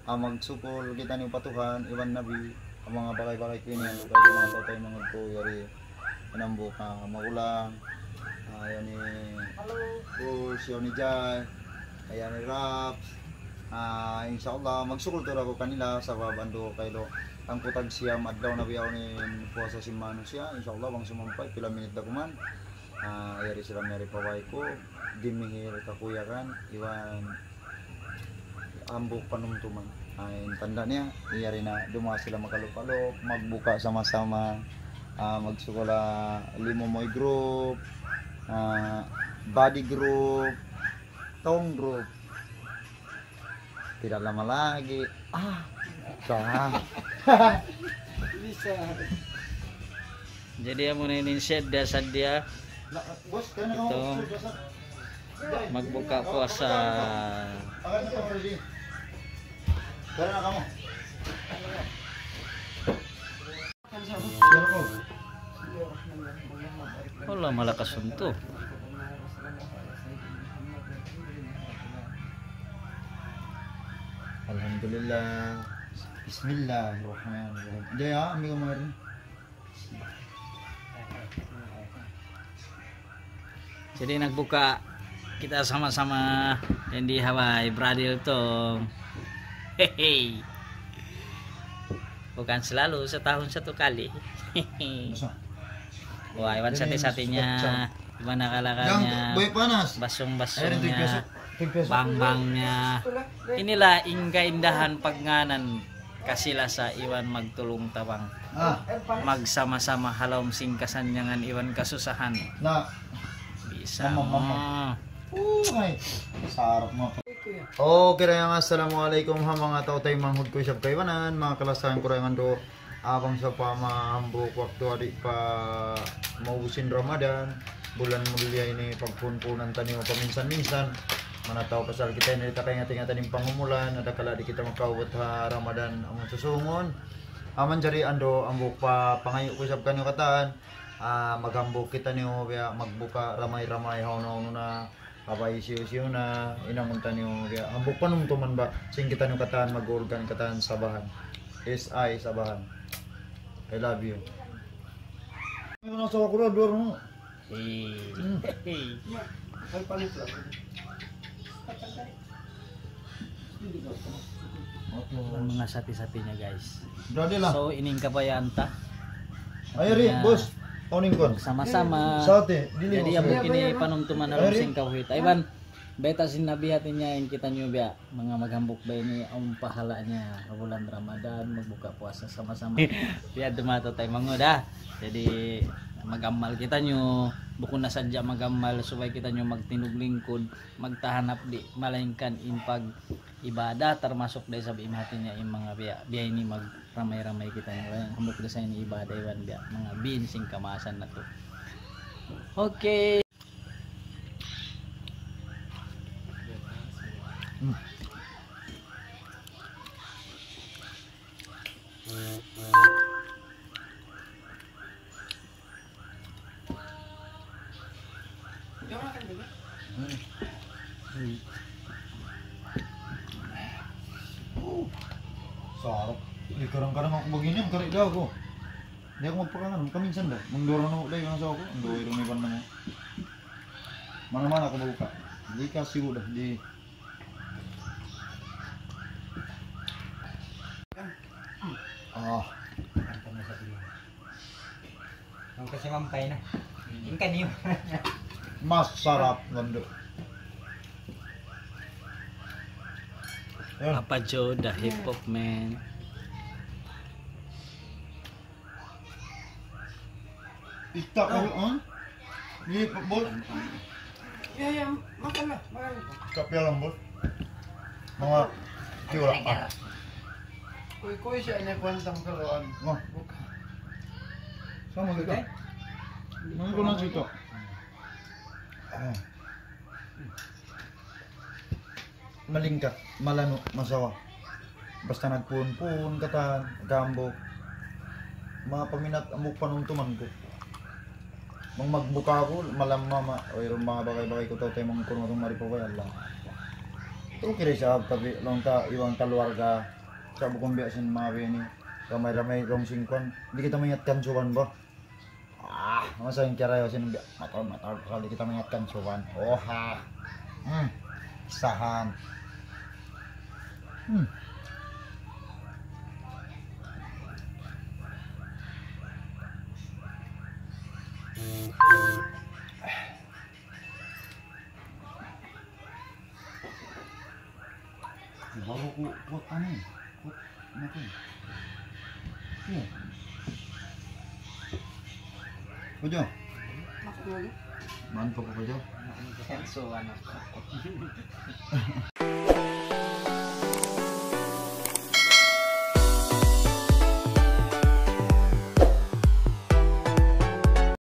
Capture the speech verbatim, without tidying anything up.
Ah, magsukul kitaniyu pa Tuhan, iban Nabi, in manga bagay-bagay ini, in manga tau-tau, in manga tau, yari, in hambuuk, ah, magulang, ah, yan ni, Us, yan ni Jai, yan ni Raps. Ah, insya Allah, magsukul tuud aku kanila, sabab andu' kaylu, hangpu' tag siyam adlaw na biya' ini in puasa sin manusiya', insya Allah, bang sumampay, pila minit da kuman. Ah, yari sila mari pa way ku, dimihil kakuyagan, iban hambuuk panumtuman. Ah, in tanda' niya, yari na dumatung sila makalup-alup, magbuka sama-sama, ah, magsukul ha Limumoy group, ah, Body group, Tong group. Tidak lama lagi. Ah, sah. Bisa. Jadi, amu na ini sadja, sadja. Bos, kena kamu. Ito. Magbuka puasa. Kena kamu. Wala', malakas suntu. Alhamdulillah. Bismillahirrahmanirrahim. Diya, amigo Marin. Jadi nagbuka kita sama-sama yan di Hawaii, Brother Tong. Hehe. Bukan selalu, setahun satu kali. Masa? Wah, iban sati-satinya, iban akal-akalnya, basung-basungnya, bang-bangnya. Inilah in kaindahan pagngānan kasi-lasa iban magtulung-tabang. Ah. Magsama-sama ha lawm sin kasannyangan iban kasusahan. Na. Bisa. Mama, mama. Uy, sarap mo. Okay, kaya nga, assalamualaikum ha manga tau-tau manghud ku isab kaibanan, manga kalasahan ku dayn ha andu', abang sa pa mahambuuk waktu di' pa maubus in Ramadan, bulan mulia ini pagpuun-puunan taniyu paminsan-minsan, manataw pasal kita ini di' ta kaingat-ingatan in pangumulan, adakala di' kita makaabut ha Ramadan amun susūngun. Amu in jari andu' hambuuk pa pangayu' ku isab kaniyu katan, ah, maghambuuk kitaniyu biya' magbuka ramay-ramay ha unu-unu na, apa hisiyu-siyu na, in amu in taniyu biya' hambuuk panumtuman ba, sin kitaniyu katan mag-organ katan Sabahan. S I Sabahan. I love you. Yung nasa ako na, duwar mo. Eh. Hmm. Ang mga sati-sati niya, guys. Dali lang. So, ini in kabayaan ta. Ay, ari, boss. Tawning kon. Sama-sama. Sati, dili. Jadi, mo amu ini panumtuman na rin sin kawhit. Ayban, beta sin nabihat niya in kitaniyu biya'. Manga maghambuuk ba ini, awn pahala' niya ha bulan Ramadan, magbuka puasa sama-sama. Biya' dumatu tay manguda. Jadi, mag-amal kitaniyu, bukun na sadja mag-amal, subay kitaniyu magtinug lingkud, magtahan abdi, malaingkan in pag-ibadah, tarmasuk da isab in hati niya in manga biya', biya' ini magramay-ramay kitaniyu. Hambuuk da sa ini ibadah iban biya', manga bin sin kamaasan natu'. Okay. Hmm. Hmm. Hmm. Sarap. Di', kadang-kadang aku begini, kari' da aku. Di' aku magpakangan, kaminsan da. Mangdurun aku, da, yung asawa ku, ang duwa, yung iban na mo. Mana-mana aku magbuka. Di' kasi da, di'. Ah. Ang kasi mampay na. Ingkan niyo. Masarap, nando. Yan. Papa Joe, the hip hop man. Ita kayo, ha? Di, boss. Ya, ya, makan na, makan na. Kape lang, boss. Mga tiwala pa. Kuy-kuy siya niya, kwantang kaluan. Oh. Sama kita. Mga ko lang sito. Ah. Malingkat, malanu', masawa. Basta nagpuun-puun katan, gambok. Manga paminat hambuuk panumtuman ku. Bang magbuka aku, malam mama, wayruun manga bagay-bagay ku tau tay mangkur matung mari pa way Allah. Okay da isab, tapi laung ta, iban kaluarga, Sa' bukun biya' sin mawi ini. Ramay-ramay dong sin kuwan. Di' kita maingat kan suban ba? Ah, masa in kira sin biya' matal-matal pasal di' kita maingat kan suban. Oh, ha. Hmm. Sahan. Hmm. Baru ku kuat anu. Kuat anu ku. Iya. Kujo. Aku lagi. Mantuk ku kujo. So, anu.